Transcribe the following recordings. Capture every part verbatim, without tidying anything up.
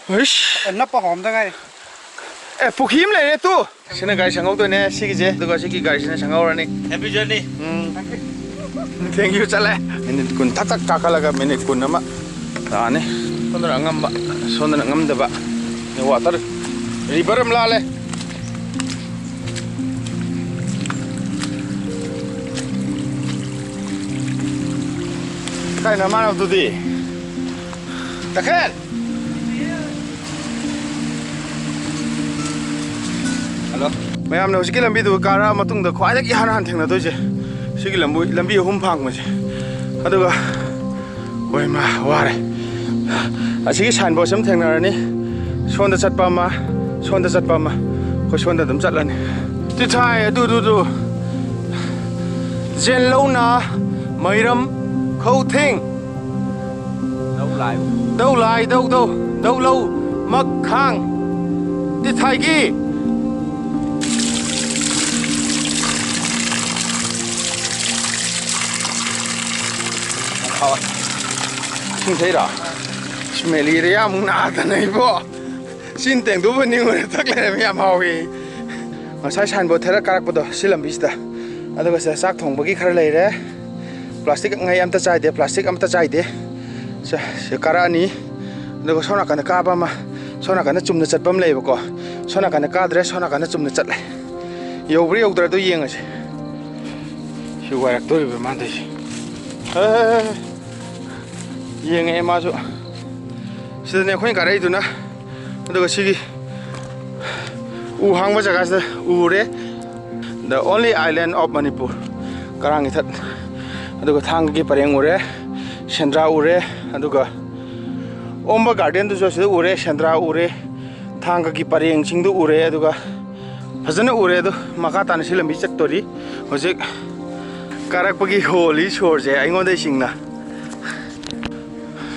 ꯍꯩꯁ! ꯑꯦ, ꯅꯞꯄ ꯍꯧꯔꯝꯗ ꯉꯥꯏꯔꯤ꯫ ꯑꯦ, ꯄꯨꯈ꯭ꯔꯤ ꯑꯃ ꯂꯩꯔꯦ ꯇꯨ꯫ ꯁꯤꯅ ꯒꯥꯔꯤ ꯁꯪꯍꯧꯗꯣꯏꯅꯦ ꯁꯤꯒꯤꯁꯦ, ꯑꯗꯨꯒ ꯁꯤꯒꯤ ꯒꯥꯔꯤꯁꯤꯅ ꯁꯪꯍꯧꯔꯅꯤ꯫ Happy journey. Um. Thank you, ꯆꯠꯂꯦ꯫ ꯃꯤꯅꯤꯠ ꯀꯨꯟ ꯊꯛ ꯊꯛ ꯀꯥꯈꯠꯂꯒ ꯃꯤꯅꯤꯠ ꯀꯨꯟ ꯑꯃ ꯂꯥꯛꯑꯅꯤ꯫ ꯁꯣꯝꯗꯅ ꯑꯉꯝꯕ, ꯁꯣꯝꯗꯅ ꯉꯝꯗꯕ꯫ Water, river ꯑꯃ ꯂꯥꯜꯂꯦ꯫ ꯀꯥꯏꯅ ꯃꯥꯅꯕꯗꯨꯗꯤ? ꯇꯈꯦꯜ! ꯍꯜꯂꯣ꯫ ꯃꯌꯥꯝꯅ ꯍꯧꯖꯤꯛꯀꯤ ꯂꯝꯕꯤꯗꯨ ꯀꯥꯔꯛꯑ ꯃꯇꯨꯡꯗ ꯈ꯭ꯋꯥꯏꯗꯒꯤ ꯏꯍꯥꯟ ꯍꯥꯟꯅ ꯊꯦꯡꯅꯗꯣꯏꯁꯦ ꯁꯤꯒꯤ ꯂꯝꯕꯤ, ꯂꯝꯕꯤ ꯑꯍꯨꯝ ꯐꯥꯡꯕꯁꯦ꯫ ꯑꯗꯨꯒ, ꯍꯣꯏ ꯃꯥ, ꯋꯥꯔꯦ꯫ ꯑꯁꯤꯒꯤ sign board ꯁꯦ ꯑꯃ ꯊꯦꯡꯅꯔꯅꯤ, ꯁꯣꯝꯗ ꯆꯠꯄ ꯑꯃ, ꯁꯣꯝꯗ ꯆꯠꯄ ꯑꯃ, ꯑꯩꯈꯣꯏ ꯁꯣꯝꯗ ꯑꯗꯨꯝ ꯆꯠꯂꯅꯤ꯫ ꯇꯤꯊꯥꯏ ꯑꯗꯨꯗꯨꯗꯨ꯫ ꯖꯦꯟꯂꯧꯅ ꯃꯩꯔꯝ ꯈꯧꯊꯦꯡ꯫ ꯗꯧ ꯂꯥꯏ꯫ ꯗꯧ ꯂꯥꯏ, ꯗꯧ ꯗꯧ, ꯗꯧ ꯂꯧ, ꯃꯛ ꯈꯥꯡ꯫ ꯇꯤꯊꯥꯏꯒꯤ꯫ ꯏꯁꯤꯡ ꯊꯛꯏꯔꯣ? ꯏꯁ, ꯃꯦꯂꯦꯔꯤꯌꯥ ꯑꯃꯨꯛ ꯅꯥꯗꯅ ꯏꯕꯣ꯫ ꯆꯤꯟ ꯇꯦꯡꯗꯨꯕꯨ ꯅꯤꯡꯉꯨꯔꯦ ꯊꯛ ꯂꯩꯔꯝꯃꯤ, ꯌꯥꯝ ꯍꯥꯎꯏ꯫ ꯉꯁꯥꯏ sign board ꯊꯦꯔ ꯀꯥꯔꯛꯄꯗꯣ ꯁꯤ ꯂꯝꯕꯤꯁꯤꯗ꯫ ꯑꯗꯨꯒ ꯁꯤꯗ ꯆꯥꯛ ꯊꯣꯡꯕꯒꯤ ꯈꯔ ꯂꯩꯔꯦ꯫ Plastic ꯉꯩ ꯑꯝꯇ ꯆꯥꯏꯗꯦ, plastic ꯑꯝꯇ ꯆꯥꯏꯗꯦ꯫ ꯁꯦ, ꯁꯤ ꯀꯥꯔꯛꯑꯅꯤ꯫ ꯑꯗꯨꯒ ꯁꯣꯝ ꯅꯥꯀꯟꯗ ꯀꯥꯕ ꯑꯃ, ꯁꯣꯝ ꯅꯥꯀꯟꯗ ꯆꯨꯝꯅ ꯆꯠꯄ ꯑꯃ ꯂꯩꯌꯦꯕꯀꯣ꯫ ꯁꯣꯝ ꯅꯥꯀꯟꯗ ꯀꯥꯗ꯭ꯔꯦ, ꯁꯣꯝ ꯅꯥꯀꯟꯗ ꯆꯨꯝꯅ ꯆꯠꯂꯦ꯫ ꯌꯧꯕ꯭ꯔꯥ ꯌꯧꯗ꯭ꯔꯥꯗꯣ ꯌꯦꯡꯉꯁꯦ꯫ ꯁꯤ ꯋꯥꯏꯔꯛꯇꯣꯔꯤꯕ ꯃꯥꯟꯗꯣꯏꯁꯦ꯫ ꯍꯦ, ꯍꯦ, ꯍꯦ, ꯍꯦ꯫ ꯌꯦꯡꯉꯛꯑꯦ ꯃꯥꯁꯨ꯫ ꯁꯤꯗꯅꯦ ꯑꯩꯈꯣꯏꯅ ꯀꯥꯔꯛꯏꯗꯨꯅ꯫ ꯑꯗꯨꯒ ꯁꯤꯒꯤ ꯎ ꯍꯥꯡꯕ ꯖꯒꯥꯁꯤꯗ ꯎꯔꯦ꯫ The only island of Manipur, ꯀꯔꯥꯡ ꯏꯊꯠ꯫ ꯑꯗꯨꯒ ꯊꯥꯡꯒꯒꯤ ꯄꯔꯦꯡ ꯎꯔꯦ, ꯁꯦꯟꯗ꯭ꯔꯥ ꯎꯔꯦ, ꯑꯗꯨꯒ ꯑꯣꯝꯕ garden ꯗꯨꯁꯨ ꯑꯁꯤꯗ ꯎꯔꯦ, ꯁꯦꯟꯗ꯭ꯔꯥ ꯎꯔꯦ, ꯊꯥꯡꯒꯒꯤ ꯄꯔꯦꯡꯁꯤꯡꯗꯨ ꯎꯔꯦ, ꯑꯗꯨꯒ ꯐꯖꯅ ꯎꯔꯦ꯫ ꯑꯗꯨ ꯃꯈꯥ ꯇꯥꯅ ꯁꯤ ꯂꯝꯕꯤ ꯆꯠꯇꯣꯔꯤ꯫ ꯍꯧꯖꯤꯛ ꯀꯥꯔꯛꯄꯒꯤ ꯍꯣꯜꯂꯤ ꯁꯣꯔꯁꯦ ꯑꯩꯉꯣꯟꯗ ꯏꯁꯤꯡꯅ꯫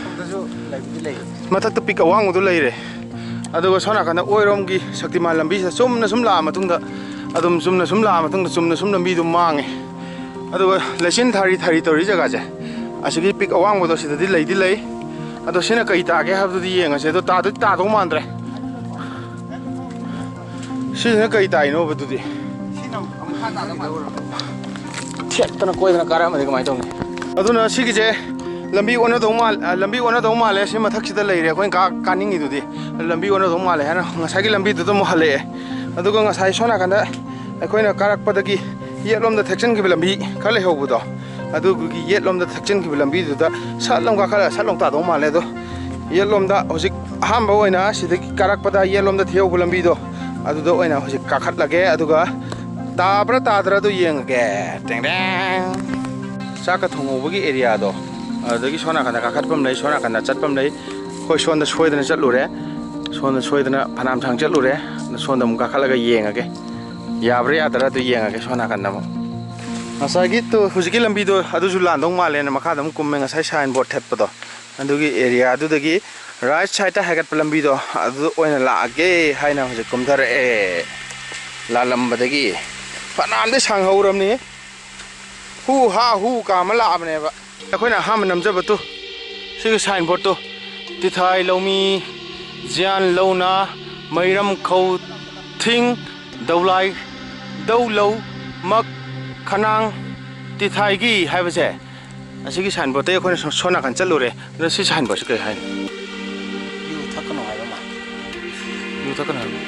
ꯁꯣꯝꯗꯁꯨ ꯂꯩꯕꯨꯗꯤ ꯂꯩ꯫ ꯃꯊꯛꯇ peak ꯑꯋꯥꯡꯕꯗꯣ ꯂꯩꯔꯦ꯫ ꯑꯗꯨꯒ ꯁꯣꯝ ꯅꯥꯀꯟꯗ ꯑꯣꯏꯔꯣꯝꯒꯤ ꯁꯛꯇꯤꯃꯥꯟ ꯂꯝꯕꯤꯁꯤꯗ ꯆꯨꯝꯅ ꯁꯨꯝ ꯂꯥꯛꯑ ꯃꯇꯨꯡꯗ, ꯑꯗꯨꯝ ꯆꯨꯝꯅ ꯁꯨꯝ ꯂꯥꯛꯑ ꯃꯇꯨꯡꯗ, ꯆꯨꯝꯅ ꯁꯨꯝ ꯂꯝꯕꯤꯗꯨ ꯃꯥꯡꯉꯦ꯫ ꯑꯗꯨꯒ ꯂꯩꯆꯤꯟ ꯊꯥꯔꯤ ꯊꯥꯔꯤ ꯇꯧꯔꯤ ꯖꯒꯥꯁꯦ, ꯑꯁꯤꯒꯤ peak ꯑꯋꯥꯡꯕꯗꯣ ꯁꯤꯗꯗꯤ ꯂꯩꯗꯤ ꯂꯩ꯫ ꯑꯗꯣ ꯁꯤꯅ ꯀꯩ ꯇꯥꯒꯦ ꯍꯥꯏꯕꯗꯨꯗꯤ ꯌꯦꯡꯉꯁꯦ꯫ ꯑꯗꯣ ꯇꯥꯗꯣꯏ ꯇꯥꯗꯧ ꯃꯥꯟꯗ꯭ꯔꯦ꯫ ꯁꯤꯁꯤꯅ ꯀꯩ ꯇꯥꯏꯅꯣꯕ ꯑꯗꯨꯗꯤ? ꯊꯦꯛꯇꯅ ꯀꯣꯏꯗꯅ ꯀꯥꯔꯛꯑꯝꯃꯗꯤ ꯀꯃꯥꯏꯅ ꯇꯧꯅꯤ? ꯑꯗꯨꯅ ꯁꯤꯒꯤꯁꯦ ꯂꯝꯕꯤ ꯑꯣꯟꯅꯗꯧ ꯃꯥꯜ-, ꯑ, ꯂꯝꯕꯤ ꯑꯣꯟꯅꯗꯧ ꯃꯥꯜꯂꯦ꯫ ꯁꯤ ꯃꯊꯛꯁꯤꯗ ꯂꯩꯔꯦ ꯑꯩꯈꯣꯏꯅ ꯀꯥ-, ꯀꯥꯅꯤꯡꯉꯤꯗꯨꯗꯤ꯫ ꯂꯝꯕꯤ ꯑꯣꯟꯅꯗꯧ ꯃꯥꯜꯂꯦ ꯍꯥꯏꯅ ꯉꯁꯥꯏꯒꯤ ꯂꯝꯕꯤꯗꯨꯗ ꯑꯃꯨꯛ ꯍꯜꯂꯛꯑꯦ꯫ ꯑꯗꯨꯒ ꯉꯁꯥꯏ ꯁꯣꯝ ꯅꯥꯀꯟꯗ ꯑꯩꯈꯣꯏꯅ ꯀꯥꯔꯛꯄꯗꯒꯤ ꯌꯦꯠꯂꯣꯝꯗ ꯊꯦꯛꯆꯤꯟꯈꯤꯕ ꯂꯝꯕꯤ ꯈꯔ ꯂꯩꯍꯧꯕꯗꯣ, ꯑꯗꯨꯒꯤ ꯌꯦꯠꯂꯣꯝꯗ ꯊꯦꯛꯆꯤꯟꯈꯤꯕ ꯂꯝꯕꯤꯗꯨꯗ ꯁꯠ ꯂꯥꯎ ꯀꯥꯈꯠꯂꯒ ꯁꯠ ꯂꯥꯎ ꯇꯥꯗꯧ ꯃꯥꯜꯂꯦ꯫ ꯑꯗꯣ ꯌꯦꯠꯂꯣꯝꯗ ꯍꯧꯖꯤꯛ ꯑꯍꯥꯟꯕ ꯑꯣꯏꯅ ꯁꯤꯗꯒꯤ ꯀꯥꯔꯛꯄꯗ ꯌꯦꯠꯂꯣꯝꯗ ꯊꯦꯛꯍꯧꯕ ꯂꯝꯕꯤꯗꯣ, ꯑꯗꯨꯗ ꯑꯣꯏꯅ ꯍꯧꯖꯤꯛ ꯀꯥꯈꯠꯂꯒꯦ꯫ ꯑꯗꯨꯒ ꯇꯥꯕ꯭ꯔꯥ ꯇꯥꯗ꯭ꯔꯥ ꯑꯗꯨ ꯌꯦꯡꯉꯒꯦ꯫ ꯇꯦꯡ ꯇꯦꯡ꯫ ꯆꯥꯛꯀ ꯊꯣꯡꯍꯧꯕꯒꯤ ꯑꯦꯔꯤꯌꯥꯗꯣ, ꯑꯗꯨꯗꯒꯤ ꯁꯣꯝ ꯅꯥꯀꯟꯗ ꯀꯥꯈꯠꯐꯝ ꯂꯩ, ꯁꯣꯝ ꯅꯥꯀꯟꯗ ꯆꯠꯐꯝ ꯂꯩ꯫ ꯑꯩꯈꯣꯏ ꯁꯣꯝꯗ ꯁꯣꯏꯗꯅ ꯆꯠꯂꯨꯔꯦ꯫ ꯁꯣꯝꯗ ꯁꯣꯏꯗꯅ ꯐꯅꯌꯥꯝ ꯁꯥꯡ ꯆꯠꯂꯨꯔꯦ꯫ ꯑꯗꯣ ꯁꯣꯝꯗ ꯑꯃꯨꯛ ꯀꯥꯈꯠꯂꯒ ꯌꯦꯡꯉꯒꯦ꯫ ꯌꯥꯕ꯭ꯔꯥ ꯌꯥꯗ꯭ꯔꯥ ꯑꯗꯨ ꯌꯦꯡꯉꯒꯦ ꯁꯣꯝ ꯅꯥꯀꯟꯗ ꯑꯃꯨꯛ꯫ ꯉꯁꯥꯏꯒꯤ ꯇꯨ-, ꯍꯧꯖꯤꯛꯀꯤ ꯂꯝꯕꯤꯗꯣ ꯑꯗꯨꯁꯨ ꯂꯥꯟꯗꯧ ꯃꯥꯜꯂꯦꯅ ꯃꯈꯥꯗ ꯑꯃꯨꯛ ꯀꯨꯝꯃꯦ, ꯉꯁꯥꯏ ꯁꯥꯏꯟ ꯕꯣꯔꯗ ꯊꯦꯠꯄꯗꯣ꯫ ꯑꯗꯨꯒꯤ ꯑꯦꯔꯤꯌꯥꯗꯨꯗꯒꯤ ꯔꯥꯏꯠ ꯁꯥꯏꯠꯇ ꯍꯥꯏꯒꯠꯄ ꯂꯝꯕꯤꯗꯣ ꯑꯗꯨꯗ ꯑꯣꯏꯅ ꯂꯥꯛꯑꯒꯦ ꯍꯥꯏꯅ ꯍꯧꯖꯤꯛ ꯀꯨꯝꯊꯔꯛꯑꯦ꯫ ꯂꯥꯜꯂꯝꯕꯗꯒꯤ ꯐꯅꯌꯥꯝꯗꯤ ꯁꯥꯡꯍꯧꯔꯕꯅꯤ꯫ ꯍꯨ ꯍꯥ ꯍꯨ ꯀꯥ ꯑꯃ ꯂꯥꯛꯑꯕꯅꯦꯕ꯫ ꯑꯩꯈꯣꯏꯅ ꯑꯍꯥꯟꯕ ꯅꯝꯖꯕꯗꯨ, ꯁꯤꯒꯤ ꯁꯥꯏꯟ ꯕꯣꯔꯗꯇꯨ, ꯇꯤꯊꯥꯏ ꯂꯧꯃꯤ, ꯖꯤꯌꯥꯟ ꯂꯧꯅ, ꯃꯩꯔꯝ ꯈꯧ ꯊꯤꯡ, ꯗꯧꯂꯥꯏ, ꯗꯧ ꯂꯧ, ꯃꯛ, ꯈꯅꯥꯡ, ꯇꯤꯊꯥꯏꯒꯤ ꯍꯥꯏꯕꯁꯦ, ꯑꯁꯤꯒꯤ ꯁꯥꯏꯟ ꯕꯣꯔꯗꯇꯩ ꯑꯩꯈꯣꯏꯅ ꯁꯣ-, ꯁꯣꯝ ꯅꯥꯀꯟ ꯆꯠꯂꯨꯔꯦ꯫ ꯑꯗꯣ ꯁꯤ ꯁꯥꯏꯟ ꯕꯣꯔꯗꯁꯤ ꯀꯔꯤ ꯍꯥꯏꯅꯣ? ꯌꯨ ꯊꯛꯀꯅꯨ ꯍꯥꯏꯕ ꯃꯥꯜꯂꯦ꯫ ꯌꯨ ꯊꯛꯀꯅꯨ ꯍꯥꯏꯕ꯫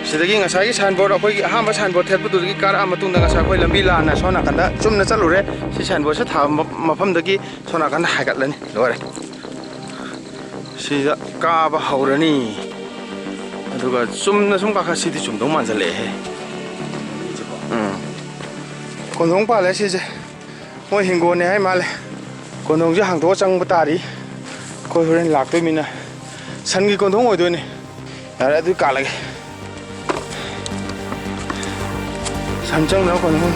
ꯁꯤꯗꯒꯤ ꯉꯁꯥꯏꯒꯤ ꯁꯥꯏꯟ ꯕꯣꯔꯗ, ꯑꯩꯈꯣꯏꯒꯤ ꯑꯍꯥꯟꯕ ꯁꯥꯏꯟ ꯕꯣꯔꯗ ꯊꯦꯠꯄꯗꯨꯗꯒꯤ ꯀꯥꯔꯛꯑ ꯃꯇꯨꯡꯗ ꯉꯁꯥꯏ ꯑꯩꯈꯣꯏ ꯂꯝꯕꯤ ꯂꯥꯟꯅ ꯁꯣꯝ ꯅꯥꯀꯟꯗ ꯆꯨꯝꯅ ꯆꯠꯂꯨꯔꯦ꯫ ꯁꯤ ꯁꯥꯏꯟ ꯕꯣꯔꯗꯁꯦ ꯊꯥꯕ ꯃ-, ꯃꯐꯝꯗꯒꯤ ꯁꯣꯝ ꯅꯥꯀꯟꯗ ꯍꯥꯏꯒꯠꯂꯅꯤ꯫ ꯂꯣꯏꯔꯦ꯫ ꯁꯤꯗ ꯀꯥꯕ ꯍꯧꯔꯅꯤ꯫ ꯑꯗꯨꯒ ꯆꯨꯝꯅ ꯁꯨꯝ ꯀꯥꯈꯠ-, ꯁꯤꯗꯤ ꯆꯨꯝꯗꯧ ꯃꯥꯟꯁꯤꯜꯂꯛꯑꯦꯍꯦ꯫ ꯎꯝ꯫ ꯀꯣꯟꯊꯣꯡ ꯄꯥꯜꯂꯦ ꯁꯤꯁꯦ꯫ ꯃꯣꯏ ꯍꯤꯡꯒꯣꯜꯅꯦ ꯍꯥꯏ ꯃꯥꯜꯂꯦ꯫ ꯀꯣꯟꯊꯣꯡꯁꯦ ꯍꯥꯡꯗꯣꯛꯑ ꯆꯪꯕ ꯇꯥꯔꯤ꯫ ꯑꯩꯈꯣꯏ ꯍꯣꯔꯦꯟ ꯂꯥꯛꯇꯣꯏ ꯃꯤꯅ ꯁꯟꯒꯤ ꯀꯣꯟꯊꯣꯡ ꯑꯣꯏꯗꯣꯏꯅꯦ꯫ ꯌꯥꯔꯦ, ꯑꯗꯨ ꯀꯥꯜꯂꯒꯦ꯫ ꯁꯟ ꯆꯪꯗꯅꯕ ꯀꯣꯟꯊꯣꯡ꯫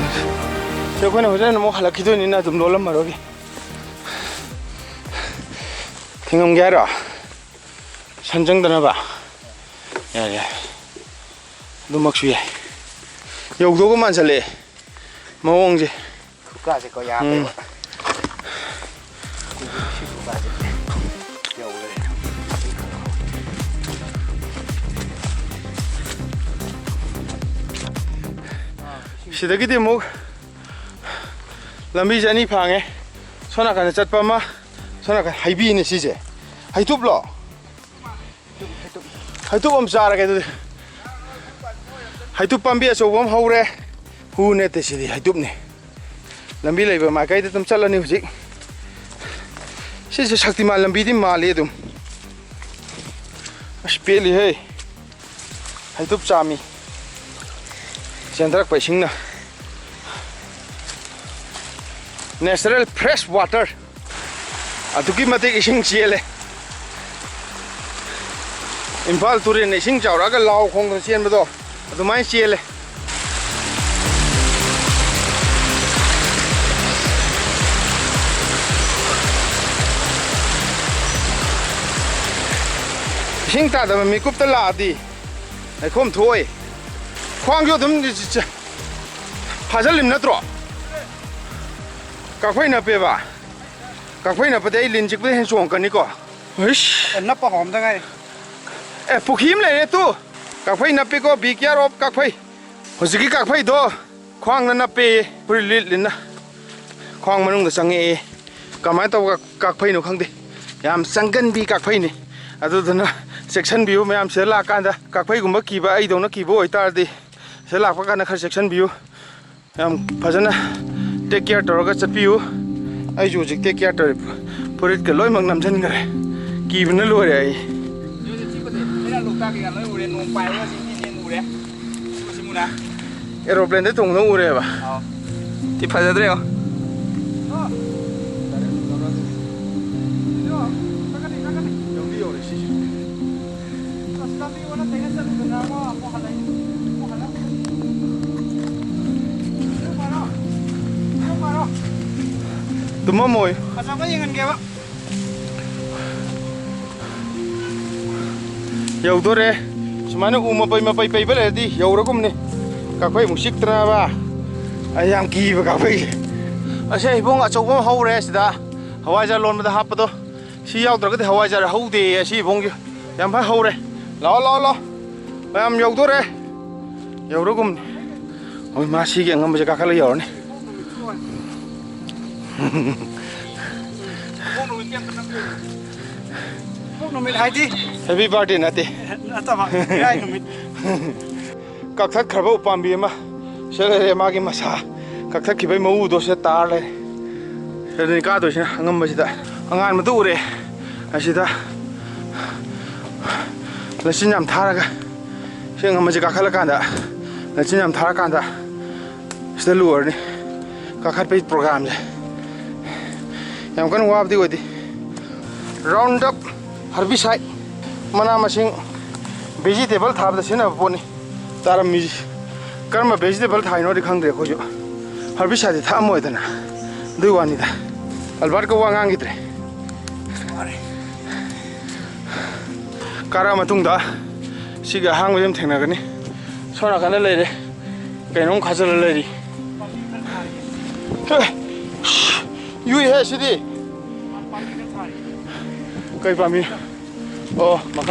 ꯁꯤ ꯑꯩꯈꯣꯏꯅ ꯍꯣꯔꯦꯟ ꯑꯃꯨꯛ ꯍꯜꯂꯛꯈꯤꯗꯣꯏꯅꯤꯅ ꯑꯗꯨꯝ ꯂꯣꯜꯂꯝꯃꯔꯣꯏꯒꯦ꯫ ꯊꯤꯡꯉꯝꯒꯦ ꯍꯥꯏꯔꯣ? ꯁꯟ ꯆꯪꯗꯅꯕ? ꯌꯥꯔꯦ, ꯌꯥꯔꯦ꯫ ꯑꯗꯨꯃꯛꯁꯨ ꯌꯥꯏ꯫ ꯌꯧꯗꯧꯕ ꯃꯥꯟꯁꯤꯜꯂꯛꯑꯦ ꯃꯑꯣꯡꯁꯦ꯫ ꯈꯨꯀꯥꯁꯦꯀꯣ ꯌꯥꯗꯦꯕ꯫ ꯎꯝ꯫ ꯈꯨꯀꯥꯁꯦ꯫ ꯁꯤꯗꯒꯤꯗꯤ ꯑꯃꯨꯛ ꯂꯝꯕꯤꯁꯦ ꯑꯅꯤ ꯐꯥꯡꯉꯦ꯫ ꯁꯣꯝ ꯅꯥꯀꯟꯗ ꯆꯠꯄ ꯑꯃ, ꯁꯣꯝ ꯅꯥꯀꯟ ꯍꯩꯕꯤꯅꯦ ꯁꯤꯁꯦ꯫ ꯍꯩꯇꯨꯞꯂꯣ? ꯍꯩꯇꯨꯞ ꯑꯃ ꯆꯥꯔꯒꯦ ꯑꯗꯨꯗꯤ꯫ ꯍꯩꯇꯨꯞ ꯄꯥꯝꯕꯤ ꯑꯆꯧꯕ ꯑꯃ ꯍꯧꯔꯦ꯫ ꯍꯨ ꯅꯠꯇꯦ, ꯁꯤꯗꯤ ꯍꯩꯇꯨꯞꯅꯤ꯫ ꯂꯝꯕꯤ ꯂꯩꯕ ꯃꯥꯏꯀꯩꯗ ꯑꯗꯨꯝ ꯆꯠꯂꯅꯤ ꯍꯧꯖꯤꯛ꯫ ꯁꯤꯁꯦ ꯁꯛꯇꯤꯃꯥꯟ ꯂꯝꯕꯤꯗꯤ ꯃꯥꯜꯂꯤ ꯑꯗꯨꯝ꯫ ꯑꯁ, ꯄꯦꯜꯂꯤꯍꯦ꯫ ꯍꯩꯇꯨꯞ ꯆꯥꯝꯃꯤ꯫ ꯆꯦꯟꯊꯔꯛꯄ ꯏꯁꯤꯡꯅ꯫ Natural fresh water꯫ ꯑꯗꯨꯛꯀꯤ ꯃꯇꯤꯛ ꯏꯁꯤꯡ ꯆꯦꯜꯂꯦ꯫ ꯏꯝꯐꯥꯜ ꯇꯨꯔꯦꯟꯅ ꯏꯁꯤꯡ ꯆꯥꯎꯔꯛꯑꯒ ꯂꯥꯎ ꯈꯣꯡꯗꯅ ꯆꯦꯟꯕꯗꯣ ꯑꯗꯨꯃꯥꯏꯅ ꯆꯦꯜꯂꯦ꯫ ꯏꯁꯤꯡ ꯇꯥꯗꯕ ꯃꯤꯀꯨꯞꯇ ꯂꯥꯛꯑꯗꯤ ꯂꯩꯈꯣꯝ ꯊꯣꯛꯑꯣꯏ꯫ ꯈ꯭ꯋꯥꯡꯁꯨ ꯑꯗꯨꯝ ꯐꯥꯖꯤꯜꯂꯤꯝ ꯅꯠꯇ꯭ꯔꯣ? ꯀꯥꯐꯩ ꯅꯞꯄꯦꯕ꯫ ꯀꯥꯐꯩ ꯅꯞꯄꯗꯤ ꯑꯩ ꯂꯤꯟ ꯆꯤꯛꯄꯗ ꯍꯦꯟꯅ ꯆꯣꯡꯉꯛꯀꯅꯤꯀꯣ꯫ ꯏꯁ! ꯑꯦ, ꯅꯞꯄ ꯍꯧꯔꯝꯗ ꯉꯥꯏꯔꯤ꯫ ꯑꯦ, ꯄꯨꯈ꯭ꯔꯤ ꯑꯃ ꯂꯩꯔꯦ ꯇꯨ꯫ ꯀꯥꯐꯩ ꯅꯞꯄꯤꯀꯣ, be care of ꯀꯥꯐꯩ꯫ ꯍꯧꯖꯤꯛꯀꯤ ꯀꯥꯐꯩꯗꯣ ꯈ꯭ꯋꯥꯡꯗ ꯅꯞꯄꯦꯌꯦ, ꯐꯨꯔꯤꯠ ꯂꯤꯠꯂꯤꯅ꯫ ꯈ꯭ꯋꯥꯡ ꯃꯅꯨꯡꯗ ꯆꯪꯉꯛꯑꯦ꯫ ꯀꯃꯥꯏꯅ ꯇꯧꯕ ꯀꯥꯐꯩꯅꯣ ꯈꯪꯗꯦ꯫ ꯌꯥꯝ ꯆꯪꯒꯟꯕꯤ ꯀꯥꯐꯩꯅꯤ꯫ ꯑꯗꯨꯗꯨꯅ ꯆꯦꯛꯁꯤꯟꯕꯤꯌꯨ ꯃꯌꯥꯝ, ꯁꯤꯗ ꯂꯥꯛꯀꯥꯟꯗ ꯀꯥꯐꯩꯒꯨꯝꯕ ꯀꯤꯕ ꯑꯩꯗꯧꯅ ꯀꯤꯕ ꯑꯣꯏꯇꯥꯔꯗꯤ ꯁꯤꯗ ꯂꯥꯛꯄ ꯀꯥꯟꯗ ꯈꯔ ꯆꯦꯛꯁꯤꯟꯕꯤꯌꯨ꯫ ꯌꯥꯝ ꯐꯖꯅ take care ꯇꯧꯔꯒ ꯆꯠꯄꯤꯌꯨ꯫ ꯑꯩꯁꯨ ꯍꯧꯖꯤꯛ take care ꯇꯧꯔꯤ꯫ ꯐꯨꯔꯤꯠꯀ ꯂꯣꯏꯅꯃꯛ ꯅꯝꯁꯤꯟꯈ꯭ꯔꯦ꯫ ꯀꯤꯕꯅ ꯂꯣꯏꯔꯦ ꯑꯩ꯫ ꯑꯩꯅ ꯂꯣꯛꯇꯥꯛ ꯀꯩꯀꯥ ꯂꯣꯏ ꯎꯔꯦ, ꯅꯣꯡ ꯄꯥꯏꯕꯒ ꯆꯦꯟ ꯆꯦꯟ ꯎꯔꯦ꯫ ꯁꯤꯕꯨ ꯁꯤꯃꯨꯅ꯫ Aeroplane ꯗ ꯇꯣꯡꯗꯧ ꯎꯔꯦꯕ꯫ ꯑꯥꯎ꯫ ꯊꯤ ꯐꯖꯗ꯭ꯔꯦ ꯌꯦꯡꯉꯣ꯫ ꯌꯧꯗꯤ ꯌꯧꯔꯦ ꯁꯤꯁꯨ꯫ ꯑꯁ, ꯂꯝꯕꯤ ꯑꯣꯟꯅ ꯇꯩꯅ ꯆꯠꯂꯨꯗꯅ ꯑꯃꯨꯛ, ꯑꯃꯨꯛ ꯍꯜꯂꯛꯏ꯫ ꯑꯃꯨꯛ ꯍꯜꯂꯛ-, ꯑꯃꯨꯛ ꯃꯥꯔꯣ? ꯑꯃꯨꯛ ꯃꯥꯔꯣ? ꯇꯨꯝꯃꯝꯃꯣꯏ꯫ ꯐꯖꯕ ꯌꯦꯡꯍꯟꯒꯦꯕ꯫ ꯌꯧꯗꯣꯔꯦ꯫ ꯁꯨꯃꯥꯏꯅ ꯎ ꯃꯄꯩ ꯃꯄꯩ ꯄꯩꯕ ꯂꯩꯔꯗꯤ ꯌꯧꯔꯒꯨꯝꯅꯤ꯫ ꯀꯥꯐꯩ ꯑꯃꯨꯛ ꯆꯤꯛꯇꯅꯕ꯫ ꯑꯩ ꯌꯥꯝ ꯀꯤꯕ ꯀꯥꯐꯩꯁꯦ꯫ ꯑꯁꯦ ꯍꯩꯕꯣꯡ ꯑꯆꯧꯕ ꯑꯃ ꯍꯧꯔꯦ ꯁꯤꯗ꯫ ꯍꯋꯥꯏꯖꯥꯔ ꯂꯣꯟꯕꯗ ꯍꯥꯞꯄꯗꯣ꯫ ꯁꯤ ꯌꯥꯎꯗ꯭ꯔꯒꯗꯤ ꯍꯋꯥꯏꯖꯥꯔ ꯍꯧꯗꯦꯌꯦ ꯑꯁꯤ ꯍꯩꯕꯣꯡꯁꯦ꯫ ꯌꯥꯝ ꯐꯖꯅ ꯍꯧꯔꯦ꯫ ꯂꯥꯛꯑꯣ, ꯂꯥꯛꯑꯣ, ꯂꯥꯛꯑꯣ꯫ ꯃꯌꯥꯝ ꯌꯧꯗꯣꯔꯦ꯫ ꯌꯧꯔꯒꯨꯝꯅꯤ꯫ ꯍꯣꯏ, ꯃꯥ ꯁꯤꯒꯤ ꯑꯉꯝꯕꯁꯦ ꯀꯥꯈꯠꯂ ꯌꯧꯔꯅꯤ꯫ ꯄꯣꯛ ꯅꯨꯃꯤꯠ ꯍꯥꯏꯗꯤ? Happy birthday ꯅꯠꯇꯦ꯫ ꯅꯠꯇꯕ, ꯏꯔꯥꯏ ꯅꯨꯃꯤꯠ꯫ ꯀꯛꯊꯠꯈ꯭ꯔꯕ ꯎꯄꯥꯝꯕꯤ ꯑꯃ ꯁꯤꯗ ꯂꯩꯔꯦ, ꯃꯥꯒꯤ ꯃꯁꯥ ꯀꯛꯊꯠꯈꯤꯕꯩ ꯃꯎꯗꯣ ꯁꯤꯗ ꯇꯥꯔ ꯂꯩꯔꯦ꯫ ꯁꯤꯗꯅꯤ ꯀꯥꯗꯣꯏꯁꯤꯅ ꯑꯉꯝꯕꯁꯤꯗ꯫ ꯑꯉꯥꯟꯕꯗꯨ ꯎꯔꯦ꯫ ꯑꯁꯤꯗ ꯂꯩꯆꯤꯟ ꯌꯥꯝ ꯊꯥꯔꯒ, ꯁꯤ ꯑꯉꯝꯕꯁꯦ ꯀꯥꯈꯠꯂꯀꯥꯟꯗ ꯂꯩꯆꯤꯟ ꯌꯥꯝ ꯊꯥꯔꯀꯥꯟꯗ ꯁꯤꯗ ꯂꯣꯏꯔꯅꯤ ꯀꯥꯈꯠꯄꯒꯤ programꯁꯦ꯫ ꯌꯥꯝ ꯀꯟꯅ ꯋꯥꯕꯗꯤ ꯑꯣꯏꯗꯦ꯫ Roundup herbicide, ꯃꯅꯥ ꯃꯁꯤꯡ, vegetable ꯊꯥꯕꯗ ꯁꯤꯖꯤꯟꯅꯕ ꯄꯣꯠꯅꯤ꯫ ꯇꯥꯔꯝꯃꯤꯁꯤ꯫ ꯀꯔꯝꯕ vegetable ꯊꯥꯏꯅꯣꯗꯤ ꯈꯪꯗ꯭ꯔꯦ ꯑꯩꯈꯣꯏꯁꯨ꯫ Herbicideꯗꯤ ꯊꯛꯑꯝꯃꯣꯏꯗꯅ꯫ ꯑꯗꯨꯒꯤ ꯋꯥꯅꯤꯗ꯫ Albertꯀ ꯋꯥ ꯉꯥꯡꯈꯤꯗ꯭ꯔꯦ꯫ ꯀꯥꯔꯛꯑ ꯃꯇꯨꯡꯗ ꯁꯤꯒꯤ ꯑꯍꯥꯡꯕꯁꯦ ꯑꯃ ꯊꯦꯡꯅꯒꯅꯤ꯫ ꯁꯣꯝ ꯅꯥꯀꯟꯗ ꯂꯩꯔꯦ꯫ ꯀꯩꯅꯣꯝ ꯈꯥꯖꯤꯜꯂ ꯂꯩꯔꯤ꯫ ꯍꯦ! ꯌꯨꯏꯍꯦ ꯁꯤꯗꯤ꯫ ꯀꯩ ꯄꯥꯝꯃꯤ? ꯑꯣ, ꯃꯈꯥ